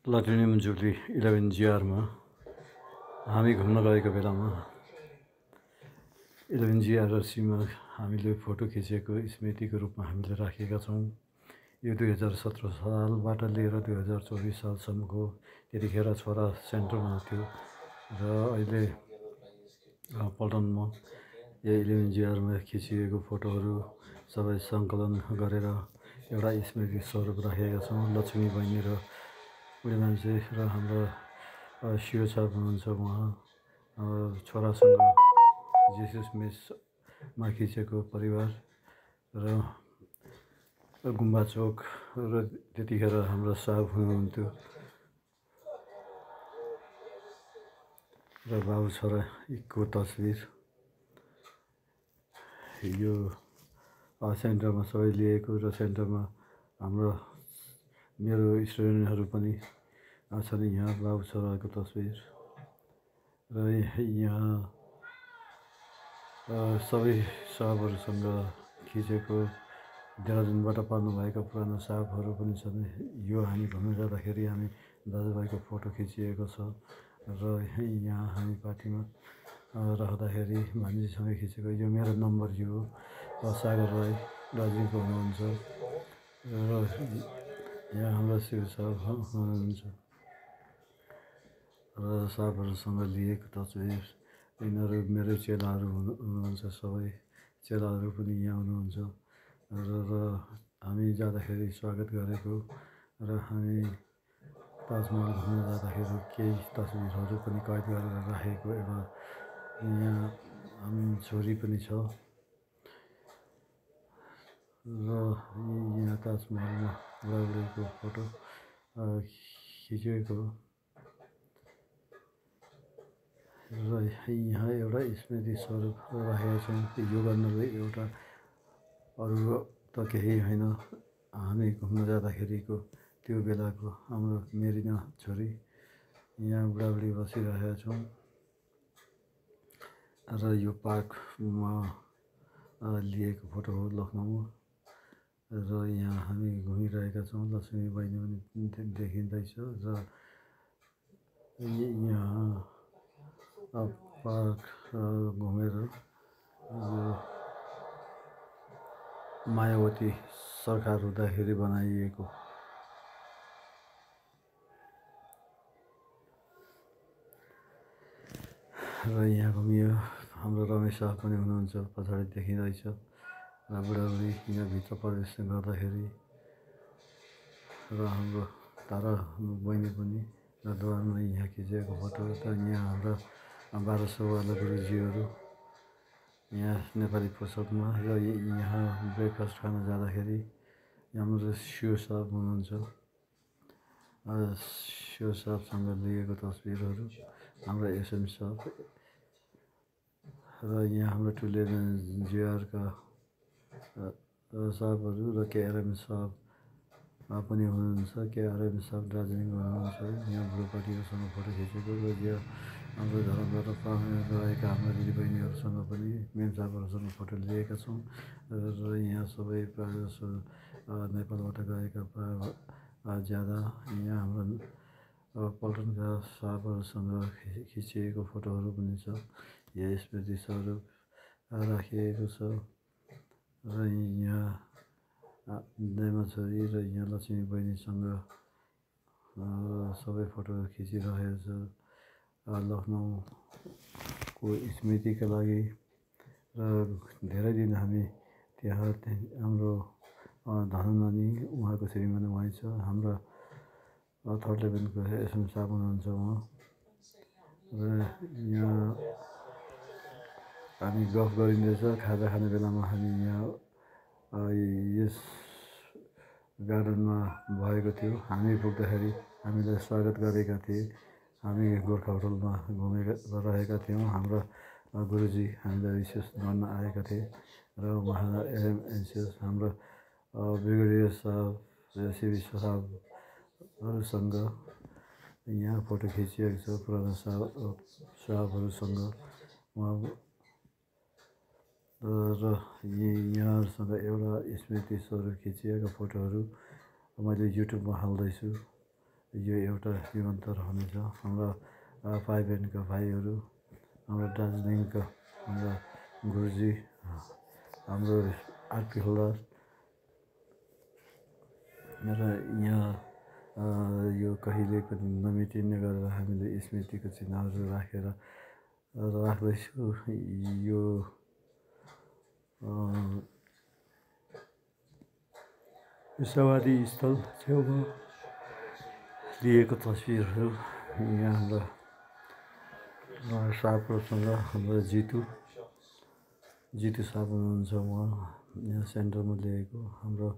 Platinum jubilee 11 GR-मा हामी घुम्न गएको बेलामा 11 GRC-मा हामीले फोटो खिचेको स्मृतिको रूपमा हामीले राखेका छौँ। यो 2017 सालबाट लिएर 2024 सालसम्मको त्यतिखेर छोरा सेन्टरमा थियो र अहिले पल्टनमा यो 11 GR-मा खिचिएको फोटोहरू सबै सङ्कलन गरेर एउटा स्मृति स्वरूप राखेका छौँ। लक्ष्मी बहिनी र बुढी मान्छे र हाम्रो शिव साहब हुनुहुन्छ, उहाँ छोरासँग जेसस मेसमा खिचेको परिवार र गुम्बा चोक र त्यतिखेर हाम्रो साहब हुनुहुन्थ्यो र बाबु छोराको तस्बिर यो सेन्टरमा सबै लिएको र सेन्टरमा हाम्रो मेरो स्टुडेन्टहरू पनि छन्। यहाँ बाबु छोराको तस्बिर र यहाँ सबै साहबहरूसँग खिचेको देहरादुनबाट पाल्नुभएका पुरानो साहबहरू पनि छन्। यो हामी घुम्न जाँदाखेरि हामी दाजुभाइको फोटो खिचिएको छ र यहाँ हामी पार्टीमा रहँदाखेरि भान्जीसँग खिचेको यो मेरो नम्बर यो सागर राई दार्जिलिङको हुनुहुन्छ र यहाँ हाम्रो शिव साहब हुनुहुन्छ र साहबहरूसँग लिएको तस्बिर। यिनीहरू मेरो चेलाहरू हुनुहुन्छ, सबै चेलाहरू पनि यहाँ हुनुहुन्छ र हामी जाँदाखेरि स्वागत गरेको र हामी ताजमहल घुम्न जाँदाखेरि केही तस्बिरहरू पनि कैद गरेर राखेको एउटा यहाँ हामी छोरी पनि छ र यहाँ ताजमहलमा बुढाबुढीको फोटो खिचेको र यहाँ एउटा स्मृति स्वरूप राखेका छौँ। यो गर्नलाई एउटा अरू त केही होइन, हामी घुम्न जाँदाखेरिको त्यो बेलाको हाम्रो मेरिना छोरी यहाँ बुढाबुढी बसिरहेका छौँ र यो पार्कमा लिएको फोटो हो लखनऊमा र यहाँ हामी घुमिरहेका छौँ। लक्ष्मी बहिनी पनि देखिँदैछ र यहाँ पार्क घुमेर मायावती सरकार हुँदाखेरि बनाइएको र यहाँ घुमियो। हाम्रो रमेश साहब पनि हुनुहुन्छ, पछाडि देखिँदैछ र बुढाबुढी यहाँ भित्र प्रवेश गर्दाखेरि र हाम्रो तारा बहिनी पनि र द्वारमा यहाँ खिचेको फोटो त यहाँ हाम्रो 1200 वाला गुरुजीहरू यहाँ नेपाली पोसाकमा र यहाँ ब्रेकफास्ट खान जाँदाखेरि हाम्रो शिव साहब हुनुहुन्छ, शिव साहबसँग लिएको तस्बिरहरू हाम्रो एसएम साहब र यहाँ हाम्रो 11 GR-का साहबहरू र केआरएम साहब पनि हुनुहुन्छ। केआरएम साहब दार्जिलिङमा हुनुहुन्छ। यहाँ बुढो पार्टीहरूसँग फोटो खिचेको र यहाँ हाम्रो धर्मबाट रहेका हाम्रा दिदीबहिनीहरूसँग पनि मेम साहबहरूसँग फोटो लिएका छौँ र यहाँ सबै प्रायः जसो नेपालबाट गएका प्रायः ज्यादा यहाँ हाम्रो पल्टनका साहबहरूसँग खिचिएको फोटोहरू पनि छ। यहाँ स्मृति स्वरूप राखिएको छ र यहाँ दाइमा छोरी र यहाँ लक्ष्मी बहिनीसँग सबै फोटो खिचिरहेको छ लखनऊको स्मृतिका लागि। र धेरै दिन हामी त्यहाँ हाम्रो धनु नानी उहाँको श्रीमान् उहाँ छ, हाम्रो थर्ड लेभलको एसएम साहब हुनुहुन्छ उहाँ र यहाँ हामी गफ गरिँदैछ। खाजा खाने बेलामा हामी यहाँ यस गार्डनमा भएको थियो। हामी पुग्दाखेरि हामीलाई स्वागत गरेका थिए। हामी गोर्खा होटलमा रहेका थियौँ। हाम्रा गुरुजी हामीलाई रिसिभ गर्न आएका थिए र उहाँ एमएनसिएस हाम्रो ब्रिगेडियर साहब सिबी साहबहरूसँग यहाँ फोटो खिचिएको छ। पुरानो साहबहरूसँग उहाँ र यहाँहरूसँग एउटा स्मृति स्वरूप खिचिएका फोटोहरू मैले युट्युबमा हाल्दैछु यो एउटा जीवन्त रहनेछ। हाम्रा भाइ बहिनीका भाइहरू, हाम्रो दार्जिलिङका हाम्रा गुरुजी, हाम्रो आरपी होलदार र यहाँ यो कहिले पनि नमेटिने गरेर हामीले स्मृतिको चिन्हहरू राखेर राख्दैछु। यो समाधि स्थल छेउमा लिएको तस्विरहरू। यहाँ हाम्रा साहबहरूसँग हाम्रो जितु साहब हुनुहुन्छ, उहाँ यहाँ सेन्टरमा लिएको। हाम्रो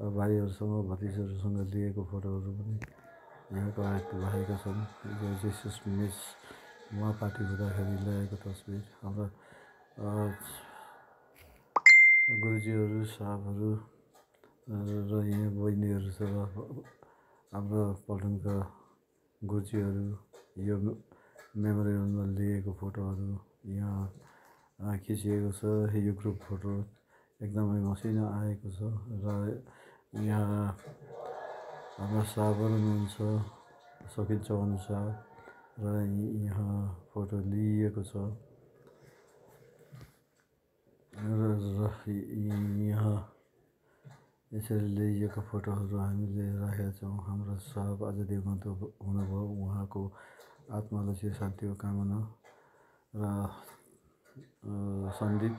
भाइहरूसँग भतिजहरूसँग लिएको फोटोहरू पनि यहाँ कलेक्ट भएका छन्। यो जेसस मिस उहाँ पार्टी हुँदाखेरि ल्याएको तस्विर। हाम्रा गुरुजीहरू, साहबहरू र यहाँ बहिनीहरू छ। हाम्रो पल्टनका गुरुजीहरू, यो मेमोरियलमा लिएको फोटोहरू यहाँ खिचिएको छ। यो ग्रुप फोटो एकदमै मसिनो आएको छ र यहाँ हाम्रा साहबहरू हुनुहुन्छ, सकिल चौहान साहब, र यहाँ फोटो लिइएको छ। र यहाँ यसरी लिइएको फोटोहरू हामीले राखेका छौँ। हाम्रो साहब आज देवगन्त हुनुभयो, उहाँको आत्मालाई चिर शान्तिको कामना। र सन्दीप